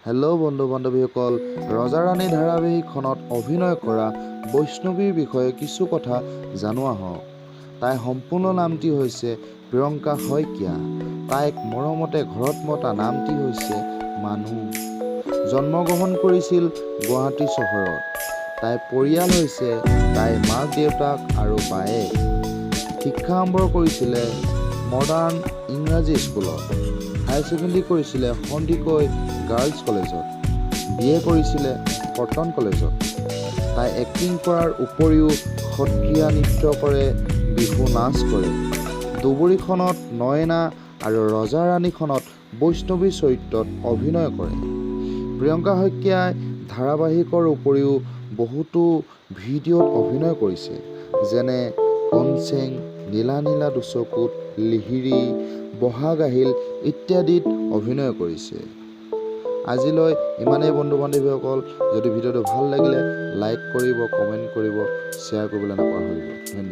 Hello' বন্ধু বান্ধৱীসকল, ৰজা ৰাণী ধাৰাবাহিকখনত অভিনয় কৰা বৈষ্ণৱীৰ বিষয়ে কিছু কথা জানো আহক। তাইৰ সম্পূৰ্ণ নামটি হৈছে প্ৰিয়ংকা শইকীয়া। তাইক মৰমতে ঘৰত মতা নামটি হৈছে মানু। জন্মগ্ৰহণ কৰিছিল গুৱাহাটী চহৰত। তাইৰ পৰিয়াল হৈছে তাইৰ মাক, দেউতাক আৰু বায়েক। শিক্ষা আৰম্ভ কৰিছিলে মডাৰ্ণ ইংৰাজী স্কুলত। হায়াৰ ছেকেণ্ডেৰী কৰিছিলে সন্দিকৈ গাৰ্লছ কলেজত। বি এ কৰিছিলে কটন কলেজত। তাই এক্টিং কৰাৰ উপৰিও সত্ৰীয়া নৃত্য কৰে, বিহু নাচ কৰে। দুবৰিখনত নয়না আৰু ৰজা ৰাণীখনত বৈষ্ণৱী চৰিত্ৰত অভিনয় কৰে। প্ৰিয়ংকা শইকীয়াই ধাৰাবাহিকৰ উপৰিও বহুতো ভিডিঅ'ত অভিনয় কৰিছে, যেনে কনচেং, নীলা নীলা দুচকুত, লিহিৰি, বহাগ আহিল ইত্যাদিত অভিনয় কৰিছে। আজিলৈ ইমানেই বন্ধু বান্ধৱীসকল। যদি ভিডিঅ'টো ভাল লাগিলে লাইক কৰিব, কমেণ্ট কৰিব, শ্বেয়াৰ কৰিবলৈ নাপাহৰিব। ধন্যবাদ।